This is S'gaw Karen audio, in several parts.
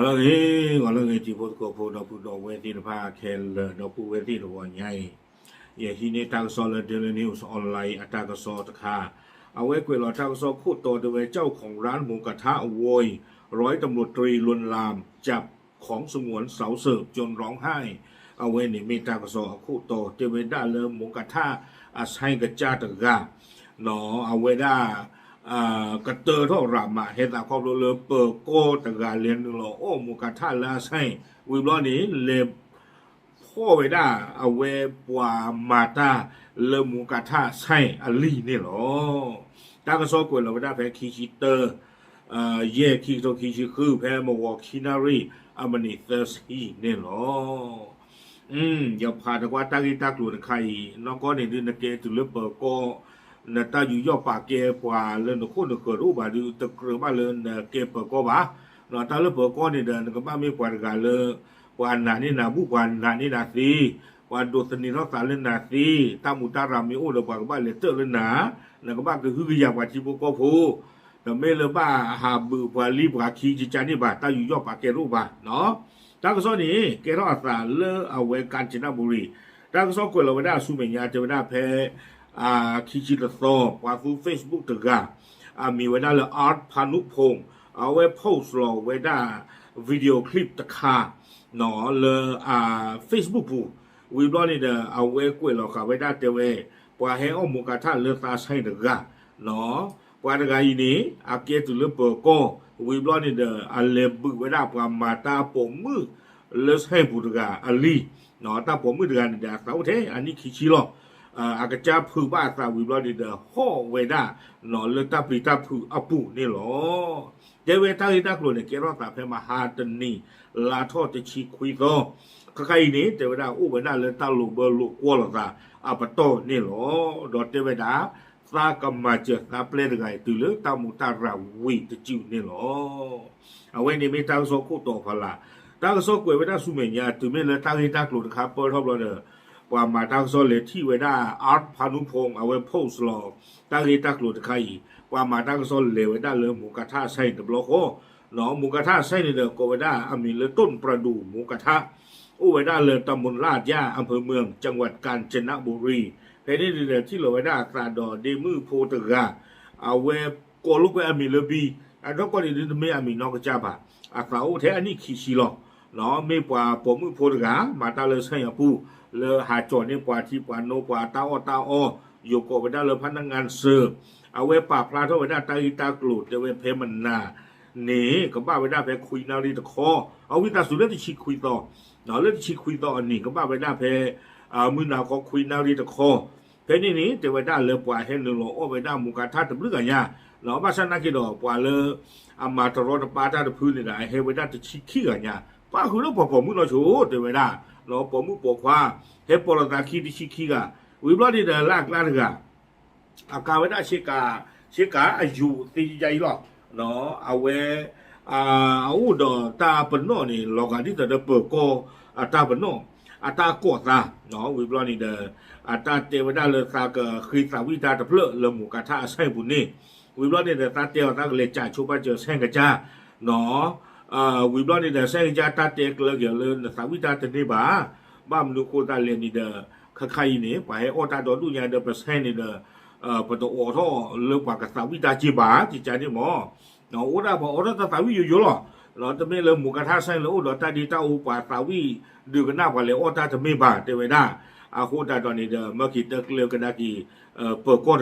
ဂီၤလၢအဂ့ၤ ဂီၤလၢအဂ့ၤ တံၤဖိသကိးဖိ ဒီပုၢ်ဒီဝဲၢ်သ့ၣ်တဖၣ်ခဲလၢာ် ဒီပုၢ်ဝဲၢ်သ့ၣ်တဂီၤညါအံၤ, ယဟံးန့ၢ်တၢ်ကစီၣ်လၢ Daily News Online အတၢ်ကစီၣ်တခါ, အဝဲကွဲးလီၤတၢ်ကစီၣ်ခိၣ်တီတဲဝဲ เจ้าของร้านหมูกระทะโวย ร้อยตำรวจตรีลวนลาม จับของสงวนสาวเสิร์ฟจนร้องไห้ အဝဲန့ၣ်မ့ၢ်တၢ်ကစီၣ်အခိၣ်တီတဲဝဲဒၣ်လၢ မူကထၣ်အဆဲကစၢ်တဂၤ အဝဲဒၣ် ကတၢၢ်ထီၣ်ရၤမး ဟဲသးခီဖျိလၢပၢၤကီၢ်တဂၤလဲၤနုာ်လီၤအီၣ်မူကထၣ်လၢအဆဲ ဝံၤဘျီန့ၣ် လဲၤဖီၣ်ဝဲဒၣ် အဝဲပှၤမၤတၢ်လၢမူကထၣ်အဆဲအလံၤန့ၣ်လီၤ. တၢ်ကစီၣ်ကွဲးလီၤဝဲဒၣ်ဖဲခံဆံတၢ ယဲၢ် ခံကထိခံဆံဃု ဖဲမုၢ်ဂီၤခံနၣ်ရံၣ် အမံးနံးသၢဆံန့ၣ်လီၤ. ယဖးတကွၢ်တၢ်ဂ့ၢ်တၢ်ကျိၤတခါအံၤ နီၢ်ကီၢ်န့ၣ်ဒုး နကဲတုၤလၢပၢၤကီၢ် နတၢ်ယူးယီၣ်ပာ်ကဲပှၤလၢနခိၣ်နဃၢၤတအိၣ်ဘၣ်ဒုး တကြၢးဘၣ်လၢနကဲပၢၤကီၢ်ဘၣ်. တၢ်လၢပၢၤကီၢ်န့ၣ်ဒီး နကဘၣ်မ့ၢ်ပှၤတဂၤလၢ ပှၤနာ်န့ၢ်နၤဘူၣ် ပှၤနာ်န့ၢ်နၤသ့, ပှၤဒိးသန့ၤထီၣ်သးလၢနၤသ့, တၢ်မူးတၢ်ရၤမ့ၢ်အိၣ်ဒီး ပှၤကဘၣ်လဲၤတၢၣ်လၢနၤ, နကဘၣ်ကဟုကယာ်ပှၤထံဖိကီၢ်ဖိ တမ့ၢ်လၢဘၣ်ဟးဘုးပှၤလံပှၤခံကကါန့ၣ်ဘၣ်, တၢ်ယူးယီၣ်ပာ်ကဲတအိၣ်ဘၣ်. တၢ်ကစီၣ်န့ၣ် ကဲထီၣ်အသးလၢအဝဲ ကၣ်စနဘူရံၤ, တၢ်ကစီၣ်ကွဲးလီၤဝဲဒၣ်ဆူမဲာ်ညါ တဲဝဲဒၣ်ဖဲ ခံဆံတသီ ပှၤသူ Facebook တဂၤ အမံၤဝဲဒၣ်လၢ Art Phanuphong အဝဲ post လီၤဝဲဒၣ် video clip တခါ လၢ Facebook ပူၤ, ဝံၤဘျီန့ၣ်ဒီး အဝဲကွဲးလီၤဃာ်ဝဲဒၣ်တဲဝဲ ပှၤဟဲအီၣ်မူကထၣ်လၢသးဆဲတဂၤ ပှၤတဂၤအံၤန့ၣ် အကဲတုၤလၢပၢၤကီၢ်, ဝံၤဘျီန့ၣ်ဒီး အလဲၤဘုးဝဲဒၣ်ပှၤမၤတၢ်ပိာ်မုၣ်လၢဆဲပူၤတဂၤအလံၤ, တၢ်ပိာ်မုၣ်တဂၤန့ၣ်ဒီး အသးအိၣ်ထဲအနံၣ်ခံဆံလီၤ. အကစၢ်ဖုးဘၣ်အသးဝံၤဘျီန့ၣ်ဒီး ဟီၣ်ဝဲဒၣ် လၢတၢ်ပျံၤတၢ်ဖုးအပူၤန့ၣ်လီၤ. တဲဝဲတၢ်ဂ့ၢ်တၢ်ကျိၤန့ၣ် ကဲထီၣ်သးဖဲမဟါတနံၤ လါထီၣ်တဆံခွံသီ, ခဲခါအံၤန့ၣ် တဲဝဲဒၣ်အိၣ်ဝဲဒၣ်လၢတၢ်လိာ်ဘၢလိာ်ကွီၢ်လိာ်သးအပတီၢ်န့ၣ်လီၤ. ဒီးတဲဝဲဒၣ် သးကမၤစၢၤသးပျဲတဂၤအံၤ တုၤလၢတၢ်မူးတၢ်ရၤဝံၤတစုန့ၣ်လီၤ. အဝဲန့ၣ်မ့ၢ်တၢ်ကစီၣ်ခိၣ်တီဖီလာ်, တၢ်ကစီၣ်ကွဲးဝဲဒၣ်ဆူမဲာ်ညါ တုၤမ့ၢ်လၢတၢ်ဂ့ၢ်တၢ်ကျိၤတခါပၢၢ်ထီၣ်ဘျီဒီး ပှၤမၤတၢ်ကစီၣ်လဲၤထံၣ်ဝဲဒၣ် Art Phanuphong အဝဲ post လီၤ တၢ်ဂ့ၢ်တၢ်ကျိၤတခါအံၤ, ပှၤမၤတၢ်ကစီၣ်လဲၤဝဲဒၣ်လၢမူကထၣ်အဆဲအံၤတဘျီဃီ, မူကထၣ်အဆဲန့ၣ်ဒီး ကိးဝဲဒၣ်အမံၤလၢ ต้นประดู่หมูกระทะ အိၣ်ဝဲဒၣ်လၢ ตำบลลาดย่า อำเภอเมือง จังหวัดกาญจนบุรี ဖဲန့ၣ်န့ၣ်ဒီး ထံၣ်လီၤဝဲဒၣ်အသးဒီးဒ့မုၣ်ဖိတဂၤ, အဝဲကိးလိာ်ကွဲအမံၤလၢ ဘံ, အနီၢ်ကီၢ်န့ၣ်ဒုးတမ့ၢ်အမံၤနီၢ်ကစၢ်ဘၣ်, အသးအိၣ်ထဲအနံၣ်ခံဆံလီၤ. မ့ၢ်ပှၤပိာ်မုၣ်ဖိတဂၤ မၤတၢ်လၢဆဲအပူၤ လၢဟးကၠီၤန့ၢ်ပှၤထံပှၤနိ ပှၤတၢ်အီၣ်တၢ်အီ, ယိၤကိးဝဲဒၣ်လၢ พนักงานเสิร์ฟ, အဝဲပာ်ဖျါထီၣ်ဝဲဒၣ်တၢ်ဂ့ၢ်တၢ်ကျိၤတဲဝဲဖဲမနၤန့ၣ် ကဘၣ်ဝဲဒၣ်ဖဲခွံနၣ်ရံၣ်တခီ, အဝံသးစူၤလၢတဆံခွံသီ, လၢတဆံခွံသီအနံၤ ကဘၣ်ဝဲဒၣ်ဖဲ မုၢ်နၤခီခွံနၣ်ရံၣ်တခီ, ဖဲန့ၣ်န့ၣ် တဲဝဲဒၣ်လၢပှၤဟဲနုာ်လီၤအီၣ်ဝဲဒၣ်မူကထၣ်တဘျုးဂၤညါ, ဘၣ်ဆၣ်နာ်က့ဒီး ပှၤလၢ အမၤတရီတပါတၢ်တဖုန့ၣ်ဒီး အဟဲဝဲဒၣ်တဆံခံဂၤညါ, ပၣ်ဃုာ်လၢပှၤပိာ်မုၣ်နီၢ်ဆိ တဲဝဲဒၣ်, ပိာ်မုၣ်ပိာ်ခွါ ဟဲပိာ်လိာ်သးခံတဆံခံဂၤ, ဝံၤဘျီန့ၣ်ဒီးလၢအကျါတဂၤ အကၤဝဲဒၣ်ဆ့ကၤ, ဆ့ကၤအယူၤသ့ယါအံၤလီၤ. အဝဲ အအိၣ်ဒီးတၢ်ပနီၣ်န့ၣ် လီၤဂာ်ဒ်သိးဒီးပၢၤကီၢ်အတၢ်ပနီၣ်, အတၢ်ကိးသး, ဝံၤဘျီန့ၣ်ဒီး အတၢ်တဲဝဲဒၣ်လၢသးကဃ့သးဝံၣ်တၢ်တဖျၢၣ်လၢမူကထၣ်အဆဲပူၤန့ၣ်, ဝံၤဘျီန့ၣ်ဒီး သးတဲအီၤသးကလဲၤကးဆိပာ်စၢၤဆဲကစၢ် ဝံၤဘျီန့ၣ်ဒီး ဆဲကစၢ်တၢ်တဲကျၢၤက့ၤအီၤလၢ နသးဝံၣ်တၢ်တန့ၢ်ဘၣ်, ဘၣ်မနုၤဃိသတးလဲၣ်န့ၣ်ဒီး ခဲခါအံၤန့ၣ် ပှၤဟဲအီၣ်တၢ်ဒီဒူၣ်ညါဒီး ပဆဲန့ၣ်ဒီး ပတအိးထီၣ်လၢပှၤကသးဝံၣ်တၢ်က့ဘၣ် ကကါန့ၣ်မး, အိၣ်ဒၣ်ပှၤအိးထီၣ်တၢ်သးဝံၣ်ယိယိလီၤ. တမ့ၢ်လၢမူကထၣ်ဆဲလၢအိၣ်ဒီးတၢ်ဒ့တၢ်အူ ပှၤသးဝံၣ်ဒုးကနၣ်ပှၤလဲၤအီၣ်တၢ်တမ့ၢ်ဘၣ် တဲဝဲဒၣ်. အဃိသတးဒီးန့ၣ်ဒီး မၢက့ၤတဲကျၢၤကဒါက့ၤ ပၢၤကီၢ်တဂၤ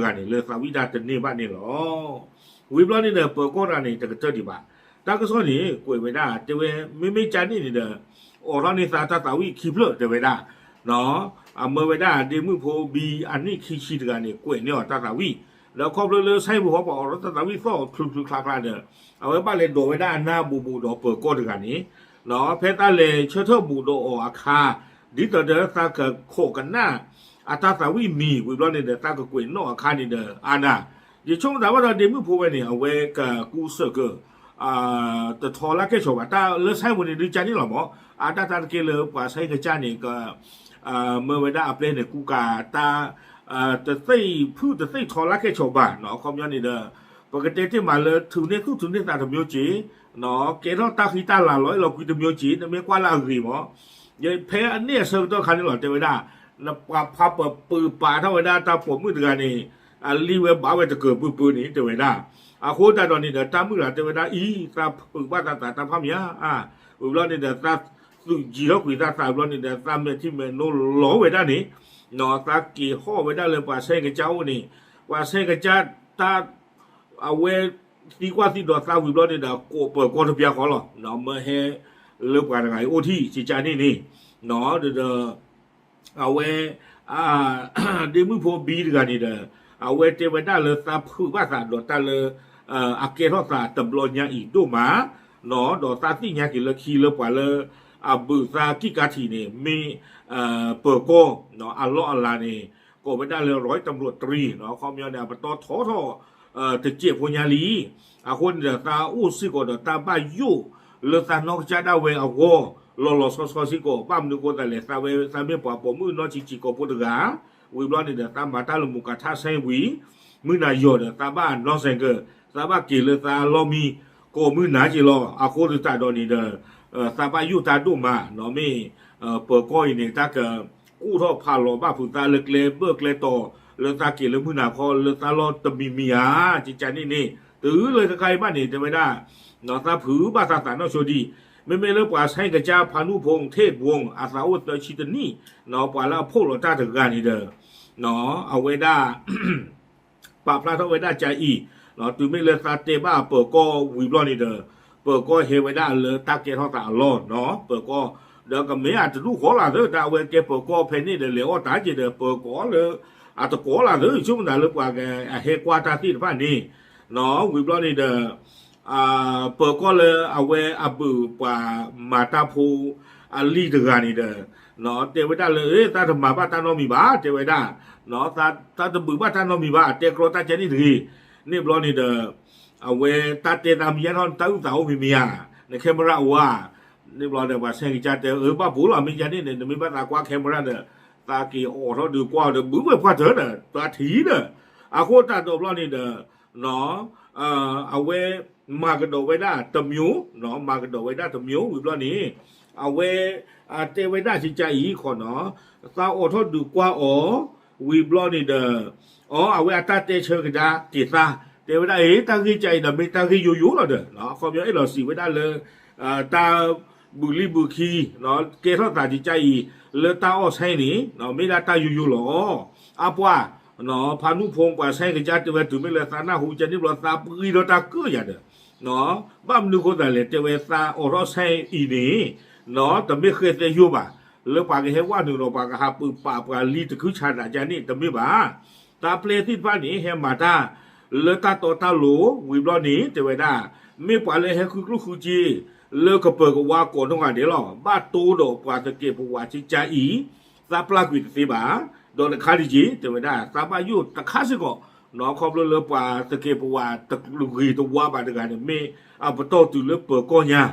န့ၣ် လၢသးဝံၣ်တၢ်တန့ၢ်ဘၣ်န့ၣ်လီၤ. ဝံၤဘျီန့ၣ်ဒီး ပၢၤကီၢ်တဂၤန့ၣ် တကတၢၢ်ဒံးဘၣ်. တၢ်ကစီၣ်န့ၣ် ကွဲးဝဲဒၣ် တဲဝဲ မ့မ့ၢ်ကါန့ၣ်န့ၣ်ဒီး အိးထီၣ်န့ၢ်သးတၢ်သးဝံၣ်ခံဖျၢၣ် တဲဝဲဒၣ်. အမၢဝဲဒၣ်ဒ့မုၣ်ဖိဘံအနံၣ်ခံဆံတဂၤန့ၣ် ကွဲးန့ၢ်အီၤတၢ်သးဝံၣ်, ဒီးခီဖျိလၢဆဲပူၤဃီပှၤအိးထီၣ်တၢ်သးဝံၣ်သီၣ်ချုချုချါချါဒီး အဝဲဘၣ်လဲၤဒိးဝဲဒၣ်အနၢ်ဘူးဘူးဒီးပၢၤကီၢ်တဂၤန့ၣ်, ဖဲတၢ်လဲၤဆၢထၢၣ်ဘူးဒီးအီၤအခါ, ဒ်သိးဒီးသးကခိးကနၣ် အတၢ်သးဝံၣ်မံၤ ဝံၤဘျီန့ၣ်ဒီး သးကကွဲးနီၣ်အခါန့ၣ်ဒီး အါနၤ ယဆိကမိၣ်သးဘၣ်ဒီးဒ့မုၣ်ဖိဝဲန့ၣ် အဝဲကကူစၢၢ်ကၢၢ် တထီလၢကဲၣ်ဆိးဘၣ်, တၢ်လၢဆဲပူၤန့ၣ်ဒုးကါန့ၣ်လီၤမး, အတၢ်တၢ်တက့ၢ်လၢပှၤဆဲကစၢ်န့ၣ် မၢဝဲဒၣ်အပျဲၢ်န့ၣ် ကူကၤတၢ် တသ့ၣ်ဖုၣ်တသ့ၣ်ထီလၢကဲၣ်ဆိးဘၣ်နီၤ, အခီပညီန့ၣ်ဒီး ပကတဲတ့ၢ်မးလၢ ထုးန့ၢ်သူၣ်ထုးန့ၢ်သးတမျိုးက့ၤ, ကဲထီၣ်တၢ်ဃံတၢ်လၤလီၤအဲၣ်လီၤကွံတမံၤက့ နမ့ၢ်ကွၢ်လၢအဂ့ၤမး, ဖဲအန့ၣ်အဆၢကတီၢ်ခါန့ၣ်လီၤ တဲဝဲဒၣ်, ပှၤဖးပၢၤပာ်ထီၣ်ဝဲဒၣ်တၢ်ပိာ်မုၣ်တဂၤန့ၣ် အလံာ်ဝဲဘၣ်ဝဲတကၢၢ်ပၢပၢန့ၣ် တဲဝဲဒၣ်. အဃိသတးဒီးန့ၣ်ဒီး တၢ်မုၣ်တဂၤတဲဝဲဒၣ်အံၤ သးဖုးဘၣ်သးသးတၢ်ဖးမယါ, ဝံၤဘျီန့ၣ်ဒီး သးသုးယံၤထီၣ်ကွံာ်သးသးဘျီန့ၣ်ဒီး သးမဲာ်ထံမဲာ်နိလီၤဝဲဒၣ်န့ၣ်, သးက့ၤဟီၣ်ဝဲဒၣ်လၢပှၤဆဲကစၢ်အိၣ်န့ၣ်, ပှၤဆဲကစၢ်တၢ် အဝဲသံကွၢ်သံဒိးသးဝံၤဘျီန့ၣ်ဒီး ကိးပၢၤကီၢ်တပျၢ်ဃီလီၤ, မၢဟဲလၢပှၤတဂၤအံၤအိၣ်ထံၣ်ကကါန့ၣ်န့ၣ်, ဒီး အဝဲ ဒ့မုၣ်ဖိဘံတဂၤန့ၣ်ဒီး အဝဲတဲဝဲဒၣ်လၢသးဖုးဘၣ်သးဒီးတၢ်လၢ အကဲထီၣ်သးတဘျီညါအံၤဒိၣ်မး, ဒီးသးသ့ၣ်ညါက့ၤလၢခံလၢပှၤလၢ အဘုးသးကံၣ်ကါထံးန့ၣ် မ့ၢ် ပၢၤကီၢ် အလီၢ်အလၤန့ၣ် ကိးဝဲဒၣ်လၢ ร้อยตำรวจตรี ခီပညီန့ၣ် အပတီၢ်ထီထီၣ် တစဲးဖိညါလံ. အဃိန့ၣ်ဒီး သးအိၣ်စ့ၢ်ကီးဒီးတၢ်ဘၣ်ယိၣ်လၢသးနီၢ်ကစၢ်ဒၣ်ဝဲအဂီၢ် လီၤလီၤဆီဆီစ့ၢ်ကီး, ဘၣ်မနုၤအဃိသတးလဲၣ် သးဝဲသးမ့ၢ်ပှၤပိာ်မုၣ်နီၢ်ဆံးဆံးကိာ်ဖိတဂၤ, ဝံၤဘျီန့ၣ်ဒီး သးမၤတၢ်လၢမူကၤထၣ်ဆဲဝံၤ မုၢ်နၤယီၤဒီး သးဘၣ်နီၢ်စဲးကၢး, သးဘၣ်က့ၤလၢသးလီၢ်မံ ကိးမုၢ်နၤက့ၤလီၤ. အဃိသတးဒီးန့ၣ်ဒီး သးဘၣ်ယိၣ်တၢ်ဒိၣ်မးနီၤ မ့ၢ် ပၢၤကီၢ်အံၤန့ၣ် တၢ်ကကူၣ်ထီၣ်ဖးလီၤဘၣ်ဖုးသးလၢကျဲဘၢၣ်ကျဲတီၤ လၢသးက့ၤလၢမုၢ်နၤခီ လၢသးလီၢ်တမံၤမံၤဧါ, ကကါန့ၣ်န့ၣ် တုၤလၢခဲခါအံၤဘၣ်န့ၣ် တဲဝဲဒၣ် သးဖုးဘၣ်သးသးနီၢ်ဆိဒံး, မ့မ့ၢ်လၢပှၤဆဲကစၢ်ဖါနူၣ်ဖိ ထ့ၣ်ဘိ အသးအိၣ်သၢဆံတနံၣ်နီၤ ပှၤလၢအဖီၣ်လီၤတၢ်တဂၤန့ၣ်ဒီး အဝဲဒၣ် ပာ်ဖျါထီၣ်ဝဲဒၣ်ကၢအံၤ, တုၤမ့ၢ်လၢသးတဲဘၣ်ပၢၤကီၢ်ဝံၤဘျီန့ၣ်ဒီး ပၢၤကီၢ်ဟဲဝဲဒၣ်လၢတၢ်ကဲထီၣ်သးအလီၢ်နီၤ ပၢၤကီၢ်, ဒီးကမ့ၢ်အတဒူၣ်ဃီလၢ်သၢ တၢ်အဝဲကဲပၢၤကီၢ်ဖဲန့ၣ်ဒီး လဲၤအီၣ်တၢ်က့ၤဒီး ပၢၤကီၢ်လၢ အတကိးလၢ်သၢ ဆိကမိၣ်သးလၢပှၤအဟဲကွၢ်တၢ်သ့ၣ်တဖၣ်န့ၣ်နီၤ ဝံၤဘျီန့ၣ်ဒီး ပၢၤကီၢ်လၢအဝဲအဘုးပှၤမၤတၢ်ဖိအလံၤတဂၤန့ၣ်ဒီး တဲဝဲဒၣ်လၢ သးတမၤဘၣ်တၢ်နီတမံၤဘၣ် တဲဝဲဒၣ်, သးတဘုးဘၣ်တၢ်နီတမံၤဘၣ် တဲကြီတၢ်ကဲန့ၣ်တဂ့ၤ, န့ၣ်ဘျီန့ၣ်ဒီး အဝဲတၢ်တဲသးမံယါထီၣ် တၢ်အုၣ်သးအိၣ်မံၤမံၤဧါ, န camera အိၣ်ဧါ, န့ၣ်ဘျီဒီး ပှၤဆဲကစၢ်တဲ အၢ ဘၣ်ပိာ်လီၤ မ့ၢ်ကန့ၣ်န့ၣ် နမ့ၢ်ဘၣ်သးကွၢ် camera ဒီး သးက့ၤအိးထီၣ်ဒုးကွၢ်အီၤဒီး ဘုးဝဲၢ်ပှၢ်တၢၢ်ဒီး တၢ်ထံၣ်ဒီး အဃိသတးဒီးဘျီန့ၣ်ဒီး အဝဲမၤကဒီးဝဲဒၣ်တမျိုး, မၤကဒီးဝဲဒၣ်တမျိုး ဝံၤဘျီန့ၣ် အဝဲ တဲဝဲဒၣ်ကကါအံၤခီနီၤ, သးအိးထီၣ်ဒုးကွၢ်အီၤ ဝံၤဘျီန့ၣ်ဒီး အီ အဝဲအတၢ်တဲဆၢကဒါက့ၤသး တဲဝဲဒၣ်အံၤ တၢ်ဂ့ၢ်ကါအံၤဒီး မ့ၢ်တၢ်ဂ့ၢ်ယိယိလီၤဒီး အခီပညီအဲၣ်လီၤစံးဝဲဒၣ်လၢ တၢ်ဘုးလံၣ်ဘုးခံ ကဲထီၣ်သးကကါအံၤ လၢတၢ်အီၣ်ဆဲန့ၣ် မ့ၢ်ဒၣ်တၢ်ယိယိလီၤ. အပှၤ ဖါနူၣ်ဖိပှၤဆဲကစၢ်တဲဝဲ တုၤမ့ၢ်လၢသးနၢ်ဟူကန့ၣ်ဘျီ သးပှံထီၣ်တၢ်ကၢၢ်ယၤဒီး ဘၣ်မနုၤအဃိသတးလဲၣ် တဲဝဲသးအိးထီၣ်ဆဲအံၤန့ၣ် တမ့ၢ်ဃဲသဲယိၣ်ဘၣ်, လၢပှၤကဟဲဝဲနုာ်ဒီး ပှၤကဟးပၢၤပာ်ပှၤလံတခုဆးဒးကန့ၣ် တမ့ၢ်ဘၣ်. တၢ်ပျဲသ့ၣ်တဖၣ်န့ၣ် ဟဲမၤတၢ် လၢတၢ်တီတၢ်လိၤ ဝံၤဘျီန့ၣ် တဲဝဲဒၣ် မ့ၢ်ပှၤလၢဟဲဃုကျိၣ်ဃုစ့ လၢကပၢၤကဝါကိးနီၢ်ဂၤဒဲးလီၤ. ဘၣ်တိဒီးပှၤသကဲးပဝးကကါအံၤ သးပျၢ်ကွံာ်တသ့ဘၣ်. ဒီးတခါတက့ၢ် တဲဝဲဒၣ် သးဘၣ်ယိၣ်တခါစ့ၢ်ကီး ခီဖျိလၢပှၤသကဲးပဝးတဂ့ၤတဝါဘၣ်တဂၤန့ၣ် မ့ၢ်အပတီၢ်တုၤလၢပၢၤကီၢ်ညါ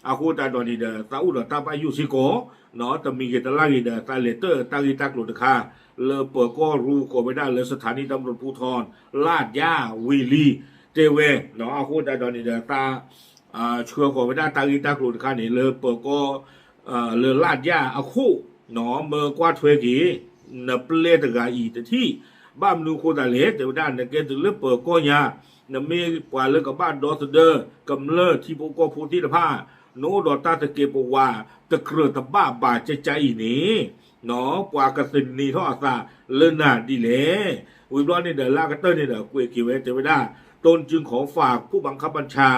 အဃိသတးဒီးန့ၣ်ဒီး သးအိၣ်ဒီးတၢ်ဘၣ်ယိၣ်စ့ၢ်ကီး တမံၤဂ့ၤတလၢ်ဂ့ၤဒီး သးလဲၤတၢၢ်တၢ်ဂ့ၢ်တၢ်ကျိၤတခါ လၢပၢၤကီၢ်ရူ ကိးဝဲဒၣ်လၢ สถานีตำรวจภูธร လၢ်ဒၣ်ဝ့ၢ်လံ တဲဝဲ အဃိသတးဒီးန့ၣ်ဒီး သး ဆှၢဃီၤဝဲဒၣ်တၢ်ဂ့ၢ်တၢ်ကျိၤတခါန့ၣ် လၢပၢၤကီၢ် လၢလၢ်ဒၣ်အခိၣ် မၢကွၢ်ထွဲက့ၤ နပျဲတဂၤအံၤတထံၣ် ဘၣ်မနုၤအဃိသတးလဲၣ် တဲဝဲဒၣ် နကဲတုၤလၢပၢၤကီၢ်ညါ နမ့ၢ်ပှၤလၢကဘၣ်ဒီသဒၢ ကမျၢၢ်ထံဖိကီၢ်ဖိသ့ၣ်တဖၣ် နအိၣ်ဒီးတၢ်သကဲးပဝး တကြၢးတဘၣ်ဘၣ်ကကါအံၤန့ၣ် ပှၤကသန့ၤထီၣ်အသးလၢနၤဒ်လဲၣ်. ဝံၤဘျီန့ၣ်ဒီး လၢအကတၢၢ်န့ၣ်ဒီး ကွဲးက့ၤဝဲတဲဝဲဒၣ် ตนจึงขอฝากผู้บังคับบัญชา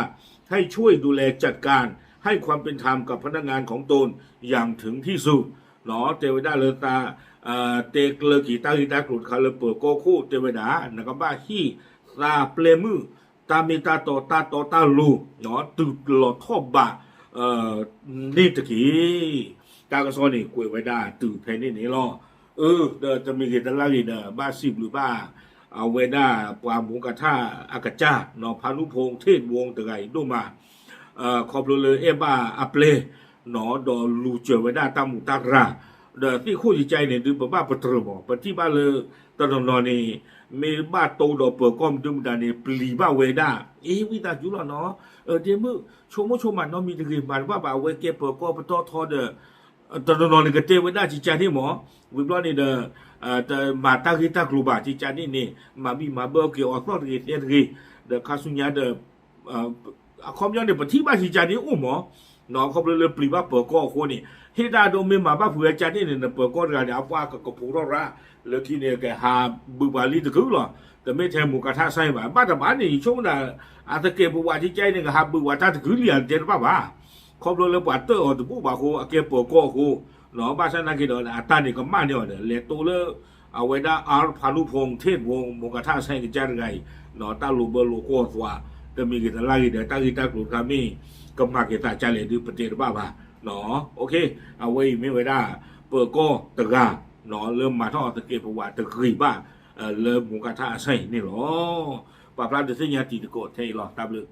ให้ช่วยดูแลจัดการให้ความเป็นธรรมกับพนักงานของตนอย่างถึงที่สุด တဲဝဲဒၣ်လၢသး တဲကျၢၤက့ၤတၢ်ဂ့ၢ်တၢ်ကျိၤတခါလၢပၢၤကီၢ်ခိၣ် တဲဝဲဒၣ် နကဘၣ်ဟ့ၣ်သးပျဲမုၢ် တၢ်မ့ၢ်တၢ်တီ တၢ်တီတၢ်လိၤ တုၤလီၤထီၣ်ဘး န့ၣ်တက့ၢ်. တၢ်ကစီၣ်န့ၣ် ကွဲးဝဲဒၣ်တုၤဖဲန့ၣ်န့ၣ်လီၤ. အၢ ဒီးတမံၤဂ့ၤတလၢ်ဂ့ၤဒီး ဘၣ်စံးဘျုးဘၣ် အဝဲဒၣ်ပှၤမူကထၣ်အကစၢ် ဖါနူၣ်ဖိထ့ၣ်ဝူတဂၤအံၤဒိၣ်မး ခီဖျိလၢအဲၣ်ဘၣ်အပျဲၢ် ဒီးလူၤစၢၤဝဲဒၣ်တၢ်မူးတၢ်ရၤ ဒီးသ့ၣ်ခိၣ်ယကါအံၤန့ၣ် ဒုးပဘၣ်ပတြၢၤမး ပထံၣ်ဘၣ်လၢ တနီၤနီၤန့ၣ် မ့ၢ်ဘၣ်တိဒီးပၢၤကီၢ်မနုၤမတၤန့ၣ် ပျံၤဘၣ်ဝဲဒၣ် အ့ ဝံသးစူၤလီၤနီၤ, ဒ့မုၣ် ဆိကမိၣ်ဆိကမးနီတမံၤတဂ့ၤ မၤတဘၣ်ဘၣ် အဝဲကဲပၢၤကီၢ်ပတီၢ်ထီဒီး တနီၤနီၤန့ၣ်ကတဲဝဲဒၣ်ကကါန့ၣ်မး, ဝံၤဘျီန့ၣ်ဒီး တမၤတၢ်ဂ့ၢ်တၢ်ကျိၤဘၣ် ကကါန့ၣ်န့ၣ် မၤဘံၣ်မၤဘၢက့ၤအီၤသီၣ်တဂ့ၤသဲတဂ့ၤ, ဒီးခါဆူညါဒီး အခီပညီန့ၣ် ပထံၣ်ဘၣ်ကကါန့ၣ်အိၣ်မး, ခီဖျိလၢပျံၤဘၣ်ပၢၤကီၢ်အဃိန့ၣ် ဟ့ၣ်တၢ်ဒိးမ့ၢ်မၤဘၣ်ဖုးဝဲကကါန့ၣ်န့ၣ် ပၢၤကီၢ်တဂၤန့ၣ် အပှၤကကဖိးထီၣ်ရၣ် လၢခံန့ၣ် ကဟးဘုးပှၤလံတကုာ်လီၤ, တမ့ၢ်ထဲမိၢ်ကါထၣ်အဆဲဘၣ်, ဘၣ်တဘၣ်န့ၣ် ယဆိကမိၣ်ဒၣ် အသကဲးပဝးကကါအံၤန့ၣ် ကဟးဘုးပှၤတၢ်တကုာ်လံဧါ တဲတဘၣ်ဘၣ်, ခီဖျိလၢပှၤတၢၣ်အီၤတဘူၣ်ဘၣ်အဃိ အကဲပၢၤကီၢ်အဃိ, ဘၣ်ဆၣ်နာ်က့ဒီး အတၢ်န့ၣ်ကမၣ်န့ၢ်အီၤဒီး လဲၤတိလၢ အဝဲဒၣ် အါဖးလူဖီထ့ၣ်ဘိ မိၢ်ကါထၣ်အဆဲကကါတဂၤအံၤ, တၢ်လိာ်ဘၢလိာ်ကွီၢ်သွး တမံၤဂ့ၤတလါဂ့ၤဒီး တၢ်ဂ့ၢ်တၢ်ကျိၤတခါမ့ၢ် ကမၤက့ၤသးကလဲၣ်ဒုး ပတဲတဘၣ်ဘၣ်, အဝဲအံၤမ့ၢ်ဝဲဒၣ် ပၢၤကီၢ်တဂၤ လၢမၤထီၣ်အသကဲးပဝးတဂ့ၤဘၣ် လၢမိၢ်ကါထၣ်အဆဲန့ၣ်လီၤ. ပာ်ဖျါဒုးသ့ၣ်ညါတံၤသကိးထဲအံၤလီၤ. တၢ်ဘျုး